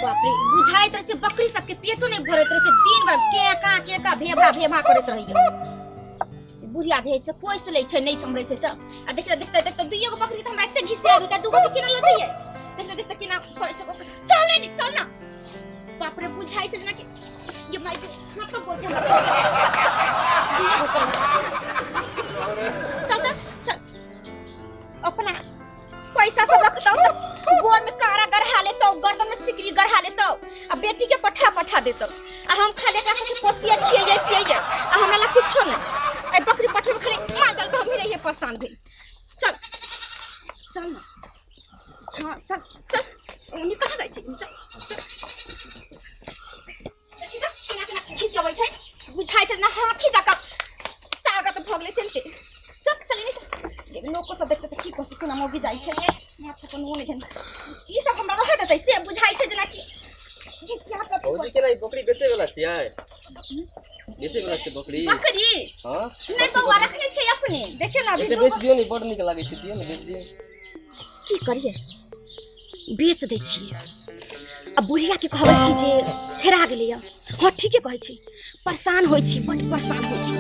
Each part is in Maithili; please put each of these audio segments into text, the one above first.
बाप रे, बुझाइत रहै छै बकरी सबके पेटो नहि भरैत रहै छै, दिन भर के का के का भेभा भेभा करैत रहैया। बुढ़िया जे है से पोसि लै छै, नहि सम्हरै छै तऽ। आ देखते देखते देखते दुइयो गो बकरी तऽ हमरा एते घिसिया गेल, दूगो के केना लऽ जइयै। देखते देखते केना करै छै बकरी। चल नहि चल ना। बाप रे, बुझाइ छै जेनाकि जे माय के हाथ पर बोल के हमरा चल चल, दुइयो गो करै छै। चल तऽ चल, अपना पैसा सब रखतौ तऽ गोर में कारा गढ़ा लेतौ, गर्दन में सिकरी गढ़ा लेतौ आ बेटी के पठा पठा देतौ, आ हम खाली एकरा सबके पोसिए खियैए पियैए आ हमरा ला कुछो नहीं। ए बकरी पठे में खाली मार जाल पे हम ही रहिए परेशान भेल। चल चल ना, हाँ चल चल, ओनी कहाँ जाइ छै? चल चल, देखी तऽ केना केना खिसियबै छै, बुझाइ छै जेना हाथी जकाँ ताकत भऽ गेलै तेनते। चल चल नहीं चल, देख लोको सब देखते तऽ की कहतै, केना मौगी जाइ छै, माथा पर नो नहि ध्यान। ई सब हमरा रहै देतै से बुझाइ छै जेना कि घिसिया कऽ। भौजी, केना ई बकरी बेचै वाला छियै? बेचै वाला छै बकरी? बकरी? हाँ। नहि बौआ, रखने छै अपने, देखियौ ने अभी। एकटा बेच दियौ ने, बड़ नीक लागै छै, दियौ ने, बेच दियौ। की करियै, बेच दै छियै आ बुढ़िया के कहबै कि जे हेरा गेलैया। हँ ठीके कहै छी, परेशान होइ छी, बड्ड परेशान होइ छी।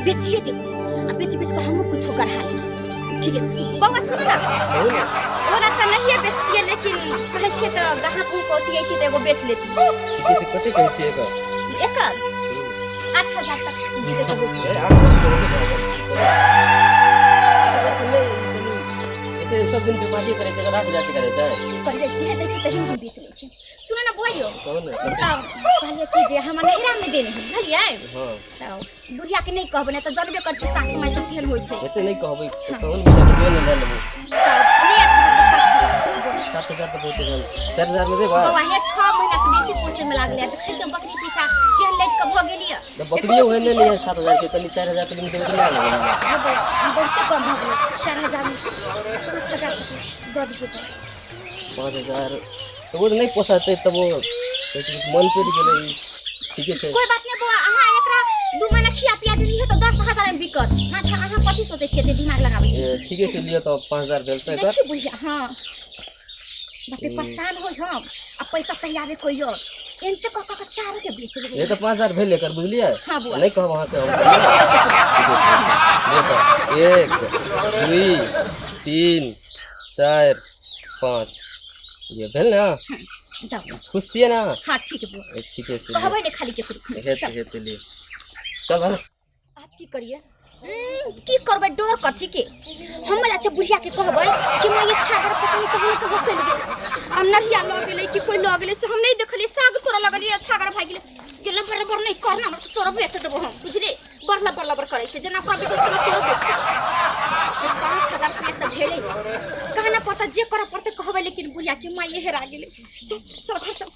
बेचिए देबै आ बेच बेच कऽ हमहूँ कुछो गढ़ा लेब। ठीक है बौआ, सुनू ने। कहू ने। ओना तऽ नहिए बेचतियै, लेकिन कहै छियै तऽ ग्राहक उनको औटियै तऽ एगो बेच लेती। ठीके छै, कते कहै छियै एकर? एकर 8000 तक दिबै तऽ बेच ए, 8000 बहुते भऽ गेल। 8000 तऽ नहि, कनि एते सब दिन बेपारी करै छै, एकर 8000 टका देतै? की करियै, जे दै छै तही हम बेच लै छी। सुनू ने बौआ यौ। कहू ने। तऽ कहलियै कि जे हमर नैहरामे देने है, बुझलियै? हँ। तऽ बुढ़िया के नहि कहबै, नहि तऽ जानबे करै छी सासु माय सब केहन होइ छै। एते नहि कहबै तऽ कहू ने, बुझा दियौ ने, लए लेबै। तऽ नहि 8000 7000 बोलू। 7000 तऽ बहुते भेल, 4000 मे देबै? बौआ हे, 6 महीना से बेसी पोसै मे लागलै, देखै छियै बकरी पीछा केहन लटि कऽ भऽ गेलियै। तऽ बकरियो ओहन नहि है 7000 के, कनि 4000 तक देबै तऽ लए लेबै। हँ बौआ, बहुते कम भऽ गेलै 4000 मे, 5000 दऽ दियौ तऽ। 5000 तऽ ओ तऽ नहि पोसेतै, तब ओ मन पड़ि गेलै। ठीके छै, कोई बात नहीं बौआ, अहाँ एकरा 2 महीना खिया पिया देलियै तऽ 10,000 मे बिकत। माथा अहाँ कथी सोचै छियै, एते दिमाग लगाबै छियै? ए, ठीके छै, लिअ तऽ 5000 भेल तऽ एकर। देखियौ बुढ़िया, हाँ बाप रे, परेशान होइ हम आ पैसा तैयारे कोई और एनते कऽ कऽ के चारो के बेच लेबै। ये तऽ 5000 भेल एकर, बुझलियै? हाँ बौआ। नहि कहब अहाँके हम। ठीके छै, लिअ तऽ 1 2 3 4 5 ये भेल ने। जाओ। खुश छियै ने? हाँ ठीक है बौआ। ए, ठीके छै। कहबै ने खाली केकरो। हेतै। चल। हेतै, लिअ, चल भाइ। आब की करिए, की करबै, डर कथी के? हम जाइ छियै बुढ़िया के कहबै कि माँ ये छागर पता नहीं कहाँ ने कहाँ चलि गेलै, आब नढ़िया लऽ गेलै कि कोइ लऽ गेलै से हम नहि देखलियै, साग तोड़ऽ लगलियै छागर भागि गेलै। गेलै बड़ बड़ नहि करना ने तऽ तोरा बेच देबो हम, बुझली? बड़ लबर लबर करै छै, जेना ओकरा बेचल तेना तोरो बेच देबो। 5000 रुपया तऽ भेलै, कहना पड़तै, जे करऽ पड़तै कहबै, लेकिन बुढ़िया के माँ ये हेरा गेलै। चल चल घर चल।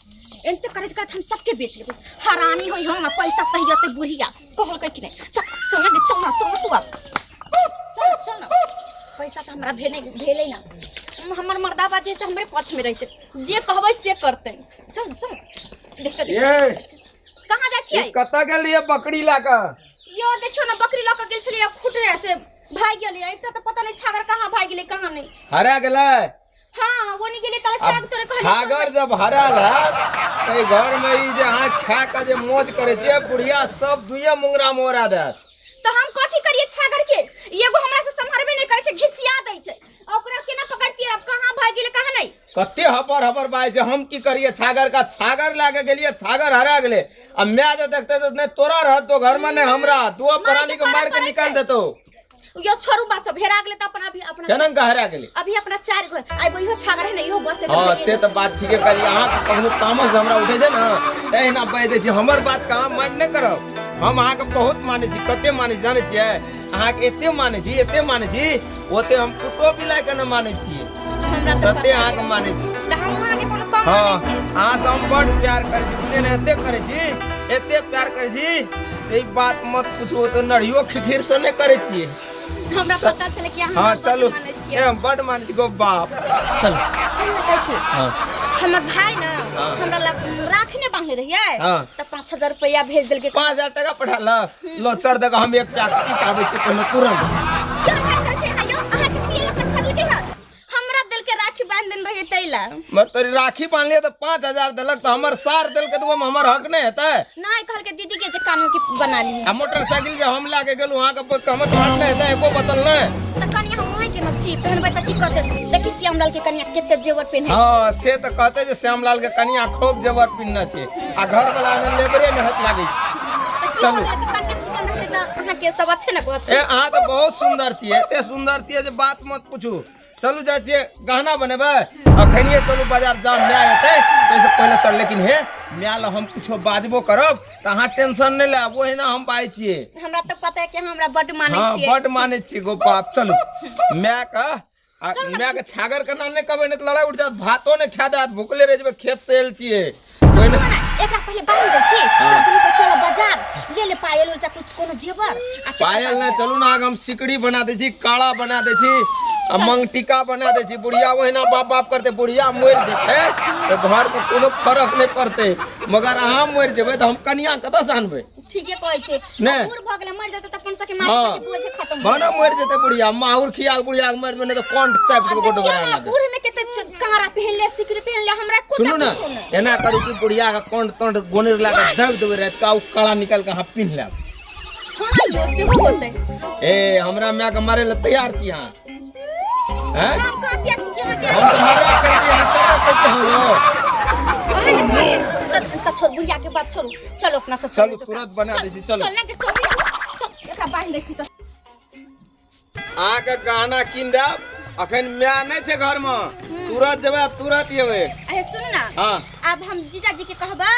एनते करैत करैत हम सबके बेच लेबै, हरानी होइ हम आ पैसा तहियते बुढ़िया कहलकै कि नहि। चल चल ने, चल ना, चल ना तू आब, चल चल ना। पैसा तऽ हमरा भेलै भेलै ना, हमर मर्दाबा जे से हमरे पक्ष में रहै छै, जे कहबै से करतै। चल चल, देखते ये देखते कहाँ जाइ छियै? कतऽ गेल रहियै बकरी लए कऽ? यो देखियौ ने, बकरी लऽ कऽ गेल छलियै खुटरे से भागि गेलै एकटा, तऽ पता नहि छागर कहाँ भागि गेलै कहाँ नहि। हरा गेलै? हाँ, वो नहीं गेलै तले साग तोरे कहलियै। छागर जब हराल हैत तऽ एहि घर में ई जे अहाँ खा कऽ जे मौज करै छियै बुढ़िया सब दुइये मुंगरा मोरा देत। तऽ हम कथी करियै छागर के? एगो हमरा से सम्हारबे नहि करै छै, घिसिया दै छै, आ ओकरा केना पकड़तियै? आब कहाँ भागि गेलै कहाँ नहि। कते हबर हबर बाजै छै, हम की करियै छागर का? छागर लए कऽ गेलियै, छागर हरा गेलै, आ माय जे देखतै तऽ नहि तोरा रहत तो घर में नहि हमरा, दुओ माय के प्राणी के मारि करऽ के पड़ै निकालि छै। देतौ। यो छोड़ू बात सब, हेरा गेलै तऽ अपना भी अपना केना के हरा गेलै? अभी अपना चार गो आ एगो इहो छागर है ने, इहो बढ़तै तऽ हाँ भइए से तऽ बात ठीके कहलियै अहाँ। कखनो तामस हमरा उठै छै ने तऽ एहिना बाजि दै छी। हमर बात कहाँ मान नहि करब। हम अहाँके बहुत मानै छी, कते मानै छी जानै छियै? अहाँके एते मानै छी, एते मानै छी, ओते हम कुत्तो बिलाइके नहि मानै छियै। हमरा तऽ तते पता अहाँके मानै छी। तऽ हम अहाँके कोनो कम हाँ मानै छी? अहाँ से हम बड प्यार करै छी, बुझलियै ने? एते करै छी, एते प्यार करै छी से बात मत पूछू, तऽ नढ़ियो खिखिर से नहि करै छियै। हमरा पता चले कि अहाँ हाँ हमरा बड्ड चलू। मानै ए छियै। हम बड मानै छी गो बाप, चलू। सुन ने, कहै छी हाँ हमर भाई ने हाँ। हमरा लग राखी ने बांधने रहियै हाँ। तऽ 5000 रुपया भेज देलकै। 5000 टका पठा लो, चढ़ दे, हम एक पैक पी के आबै छी पहिने तुरंत। क्या बात करै छै अहाँ यौ? अहाँके पियै लए पठा देलकै हन, हमरा देलकै राखी बांधि। बांध देने रहिए तैला। मर तोरी राखी बांधलिए तऽ 5000 देलक तऽ हमर सार देलकै तऽ ओहिमे हमर हक नहि हेतै? नहीं, कहल के दीदी के जे कानून की बना ली। आ मोटरसाइकिल जे हम लए के गेलहुँ अहाँके, हमर हक नहि हेतै एको बोतल नहि? तऽ कनिया हम वहीं के न छी, पहनबै तऽ की कहते, देखी श्यामलाल के कनिया कते जेवर पेन्हे। हँ, से तऽ कहते जे श्यामलाल के कनिया खूब जेवर पिन्हने छै आ घर वाला ने लेबरे नहि होइत लागै छै। तऽ की चलू। होतै, तऽ कनिया चिकन रहतै तऽ अहाँके सब अच्छे ने कहते। ए, अहाँ तऽ बहुत सुन्दर छियै, एते सुन्दर छियै जे बात मत पूछू। चलू, जाइ छियै गहना बनेबै अखनिए। चलू बाजार, जाम माय एतै ताहिसँ पहिले चल। लेकिन हे, माय लए हम कुछो बाजबो करब तऽ अहाँ टेंशन नहि लेब, ओहिना हम बाजै छियै। हमरा तऽ पता है कि अहाँ हमरा बड्ड मानै छियै। बड्ड मानै छियै गो बाप। चलू, मायके आ मायके छागर केना नहि कहबै, नहि तऽ लड़ाइ उठि जायत, भातो नहि खा देत, भुखले रहि जेबै, खेत से आयल छियै। तो सुनो ना, एकरा पहिले बान्हि दै छी, तब दुनू को चलो बाजार ले ले पायल उल कुछ कोनो जेवर आ तेकर पायल बाद नहि, चलू ने आगे हम सिकड़ी बना दै छी, काड़ा बना दै छी आ मंगटीका बना दै छी। बुढ़िया ओहिना बाप बाप करतै। बुढ़िया मरि जेतै तऽ घरमे कोनो फरक नहि पड़तै, मगर अहाँ मरि जेबै तऽ हम कनिया कतऽसँ आनबै? ठीके कहै छै। नहि। आ बूढ़ भऽ गेलै, मरि जेतै तऽ अपन सबके माथे पर के बोझे खत्म भऽ भने मरि जेतै बुढ़िया, माहुर खिया के बुढ़िया के मरि जेबै, नहि तऽ कंठ चापि आ देबै गोटो देखियौ बना ने, बूढ़ में कते काँड़ा पहिन ले, सिकरी पहिन ले, हमरा कोटा सुनू ने, कुछो नहि। एना करू कि बुढ़िया के कंठ तंठ गोनेर लए कऽ दाबि देबै राति के, आ ओ काला निकालि कऽ अहाँ पिन्ह लेब। हाँ यो, सेहो होतै। ए, हमरा माय के मारे लए तैयार छी अहाँ? हैं? हम कहाँ तैयार छी? यहाँ तैयार हम तऽ छी? मजाक करै छी, अहाँ चढ़ा करै छी हमरो। अहाँ ने कहलियै, तऽ छोड़, बुढ़िया के बात छोड़ू, चलो अपना सब। चलू, तुरंत बना दै छी, चलू। चल ना के चल, चल, एकरा बान्हि दै छी तऽ। अहाँके गहना कीन देब, अखन माय नहि छै घरमे, तुरंत जेबै आ तुरंत एबै। अहे सुन ना। हाँ। अब हम जीजाजी के कहबै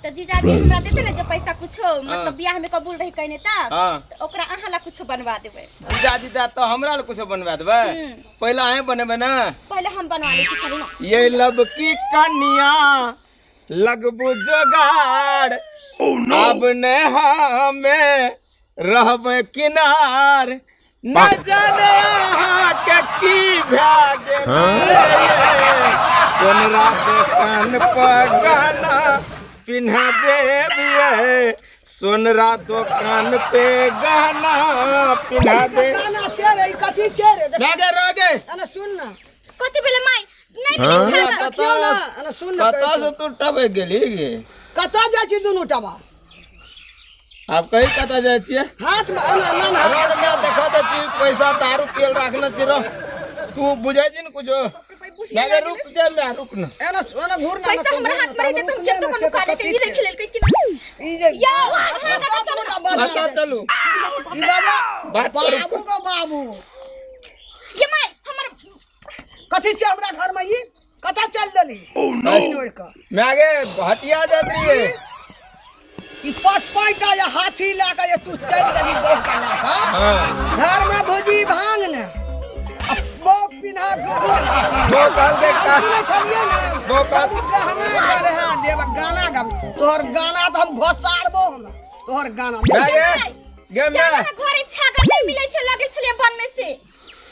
तऽ जीजाजी हमरा देते ने जे पैसा कुछो, मतलब बियाह में कबूल रही कहने तब तऽ ओकरा अहाँ ला कुछो बनवा देबै। जीजाजी दे तऽ हमरा लए कुछो बनवा देबै? पहिले अहें बनेबै ने। पहिले हम बनवा लै छी, चलू ना। ये लब की कनिया लगबू जोगाड़, अब ने हमें रहबै किनार, न जाने अहाँके की भए गेलै, सोनरा दोकान पर गहना पिन्हा देबियै, सोनरा दोकान पे गहना पिन्हा दे। गाना छै रे, ई कथी छै रे? देख, रह गे, रह गे। अने सुन ना। कथी भेलै माय? नहि मिलै छागर। देखियौ ना, अने सुन ना। कतऽ से तू टपकि गेली गे? कतऽ जाइ छी दुनू टबा? आब कही, कतऽ जाइ छियै? हाथ में अने ना ना। रोड में देखा तऽ छी, पैसा दारू पियल राखने छी। रह, तू बुझै छी ने कुछो? बुझिया नहीं, रुक गे मैं, रुक ना। एने एने घूर ना। पैसा हमरा हाथ में रहते तऽ हम केतो को नुका लेते, ई देख लेलकै कि ना। ई जे यौ, अहाँ कतऽ चलू ना। कतऽ चलू? ई बाजा। बात करू। बाबू गो बाबू। ये माय, हमर कथी छै हमरा घर में? ई कतऽ चल देली ओढ़ कऽ? मैं गे हटिया जात रहिए। ई पाँच पाँचटा जे हाथी लए कऽ जे तू चलि देली बहू के लए कऽ। घर में भुजी भांग ने आ बहू पिन्हा गुड़ घाटी। बहू कहलकै हम सुनै छलियै ने। बहू कहल- चलू गहना गहना देब, गाना गाब, तोहर गाना तऽ हम घोसारबो, हम तोहर गाना। मैं गे गे चल मैं ना घरे, छागर नहीं मिलै छै, लगल छलै वन में से,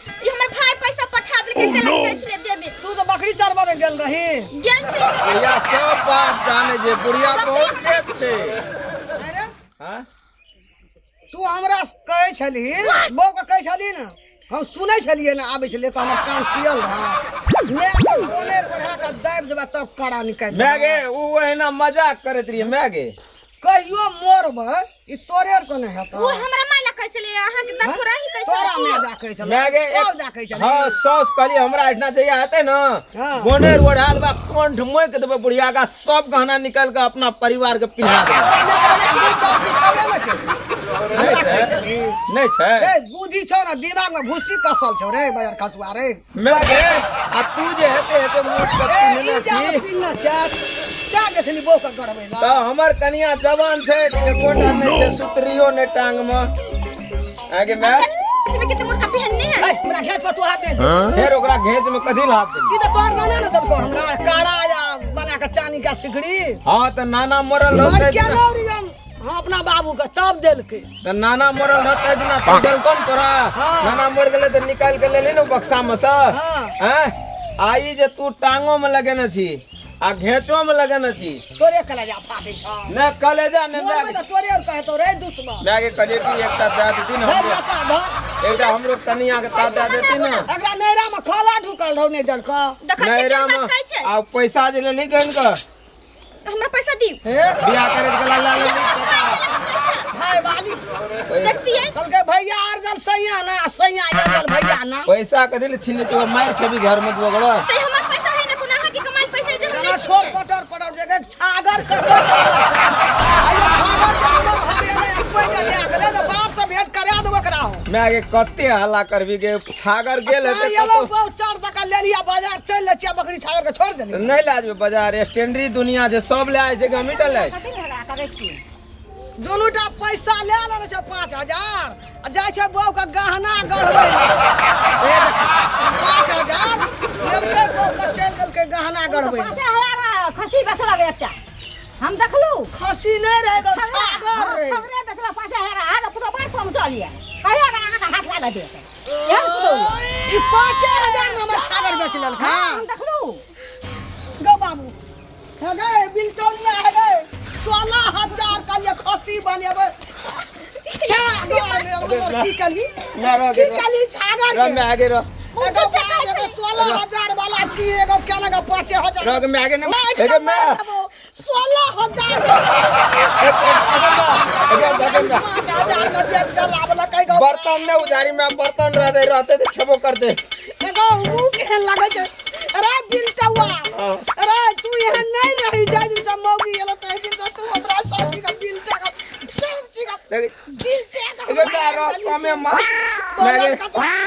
ई हमर भाई पैसा पठा देलकै, तेलक जाइ छलै देबे। तू तऽ बकरी चरबऽ में गेल रही? गेल छलै देबे। बुढ़िया सब बात जाने छै, बुढ़िया बहुत तेज छै। अरे। हाँ? तू हमरा कहै छलही, बौके कहै छलही ने, हम सुनै छलियै ने, आबै छलियै तऽ हमर कान सियल रहै, मैं कोने बढ़ा कऽ दाबि देबै तब कड़ा निकालि मैं देबै। गे, उ ओहिना मजाक करैत रहियै मैं गे। कहियो मोरबै ई तोरे आर कोने हेतौ। ओ हमरा माय ला कहै छलै, अहाँके तऽ थोड़ा ही कहै तोरा छलै। माय दए कहै छलै? मैं गे सब दए कहै छलै। हाँ, सौस कहली हमरा एहिठिना जहिया हेतै ने, गोनेर ओढ़ा देबै, कंठ मोकि देबै बुढ़िया का, सब गहना निकालि कऽ अपना परिवार के पिन्हा देबै। तोरा माय के बना दू काठी छबे ने के हमरा कहै छली? नहि छै। रे बुझी छौ ने, दिमाग में भूसी कसल छौ रे बजर खसुआ रे। मैं गे, आ तू जे हेते हेते मोट के ए ई पिन्हने जे हम छी। पिन्हने छै तैं जे छली बहू के गढ़बै ला। तऽ हमर कनिया जवान छै, एकोटा नहि छै सुतरियो नहि टांग मे। आगे मैं में कितने मोटका पहनने है। ए, हमरा घेंच पर तू हाथ दे। फेर ओकरा घेंच में कथी ला हाथ देली? ई तऽ तोहर नाना ने देलकौ हमरा काला या बना के चानी के सिकड़ी। हाँ, तऽ नाना मरल मर रहतै के दिना। मौरी हम अपना बाबू के तब देलकै। तऽ नाना मरल रहतै दिना तू देलकौ ने तोरा। नाना मर गेलै तऽ निकालि के लेली ने बक्सा में से। हैं, आ ई जे तू टांगो में लगेने छी, आ घेंचो में लगेने छी। तोरे कलेजा फाटै छौ। ने कलेजा ने मोरबै तऽ तोरे और कहतौ रे दुश्मन। माय के कहलियै कि एकटा दए देती ने धर हमरो, जाता धर। एकटा हमरो कनिया के ता दए देती ने। एकरा नैरा में खाला ढुकल रहौ नहि देलकौ। देखै छियै नैरा केहन में बात कहै छै। आ पैसा जे लेली गन के हमरा पैसा दियौ। हे बियाह करे के ला लेली पैसा भाई वाली देखतियै। कहलकै भैया अर्जल सैया ना आ सैया अर्जल भैया ना। पैसा कथी ले छीन लेती मार खेबी घर में दुगड़ो। ते हमर पैसा है ना कोनो अहाँ के कमाइल पैसा जे हम केना नहीं ठोर छियै। पटर पटर जगह छागर कटो छागर आइयो छागर के हमर हरे नहीं कोई ने ले गेलै ने बाप से भेंट करा देबो एकरा हो। मैं के कते हल्ला करबी के छागर गेल हेतै एलो कतौ। बहु चार टका ले लिया बाजार चल ले छिया बकरी छागर के छोड़ देली। नहीं ला जेबै बाजार स्टैंडरी दुनिया जे सब ले आय छै कि हमही टा ले आय कथी लए झगड़ा करै छी? दुनू टा पैसा ले लेने छै 5000 आ जाइ छै बहू के गहना गढ़बै लए। हे देख 5000 लेलकै बहू के चलि गेलकै गहना गढ़बै लए। 5000 खस्सी बेचलक एकटा हम देखलू। खस्सी नहि रहै गो छागर रहै। छगरे बेचलक 5000 अहाँके पुतोह बड़ पहुँचल यऽ कहियो ने अहाँके हाथ लागऽ देत एहन पुतोह यऽ। ई 5000 मे हमर छागर बेच लेलकै। हँ, हम देखलू। गौ बाबू हे गे बिलटौनिया हे गे 16000 का ये खस्सी बनेबै छागर हमर की कलही ना रह की गे कलही छागर रह के मैं आगे रह। एगो बाप एगो 16000 वाला छी एगो केना के 5000 रह गे मैं आगे ना एगे मैं 16000 के 5000 में बेच के लाबलक एगो बर्तन ने उधारी में बर्तन रह दे रहते तो खेबो करते। एगो मुंह केहन लगै छै। अरे बिलटौआ अरे तू एहन नहीं रही जाय दिन से मौगी एलो तहि दिन से तू हमरा सब चीज के बिलटा के सब चीज के बिलटे के एगे मैं रह कमे मार मैं आगे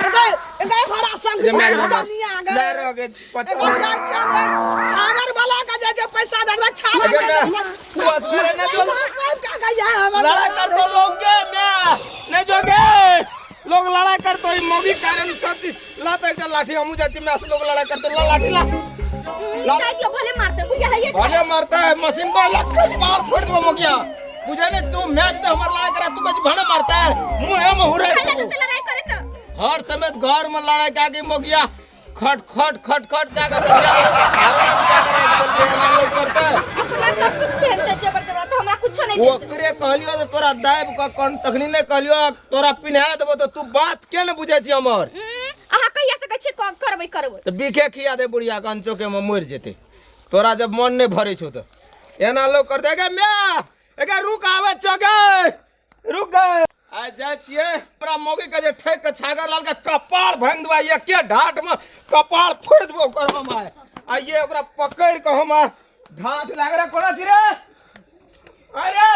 एगो एगो हरा संग जे मैं बिलटौनिया गे। ले रह गे एगो जाइ छै हम छागर वाला के जाइ छै पैसा दे हमरा छागर एगे के मैं तू असगरे ना जो का गया हमरा लड़ाई कर तो लोग गे मैं नहीं जो गे लोग लड़ाई कर तो ई मौगी कारण सब चीज ला तो एकटा लाठी हमू जाइ छी मैं से लोग लड़ाई करते ला लाठी ला ला। जाय दियौ भले मारते बुढ़िया है। भले मारता है मशीन पर लख पार फोड़ देबो मौगिया बुझे नहीं तू मैच तो हमर लड़ाई करा तू कछ भले मारता है मुंह में हुरे खाइला देते लड़ाई करे तो हर समय घर में लड़ाई का के मौगिया खट खट खट खट का के मौगिया आराम का करे के बोल के लोग करता है। अपना सब कुछ पहनते जबर जबर तो हमरा कुछो नहीं देते। ओकरे कहलियो तो तोरा दाब के कौन तखनी नहीं कहलियो तोरा पिन्हा देबो तो तू बात के ने बुझे छी हमर। अहाँ कहिया से कहै छियै करबै करबै। तो बीखे खिया दे बुढ़िया के अंचो के में मरि जेते तोरा जब मन नहीं भरे छौ तो एना लोग कर देगा मैं एगा रुक आवे चगे रुक गए आ जाइ छियै पूरा मौगी के जे ठेक के छागर लाल के कपार भांगि देबै एके ढाठ में कपार फोड़ि देबै ओकर हम आइ आ ये ओकरा पकड़ि के हम ढाठ लाग रे कोना छी रे अरे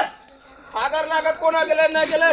छागर लागे कोना गेलै नहि गेलै।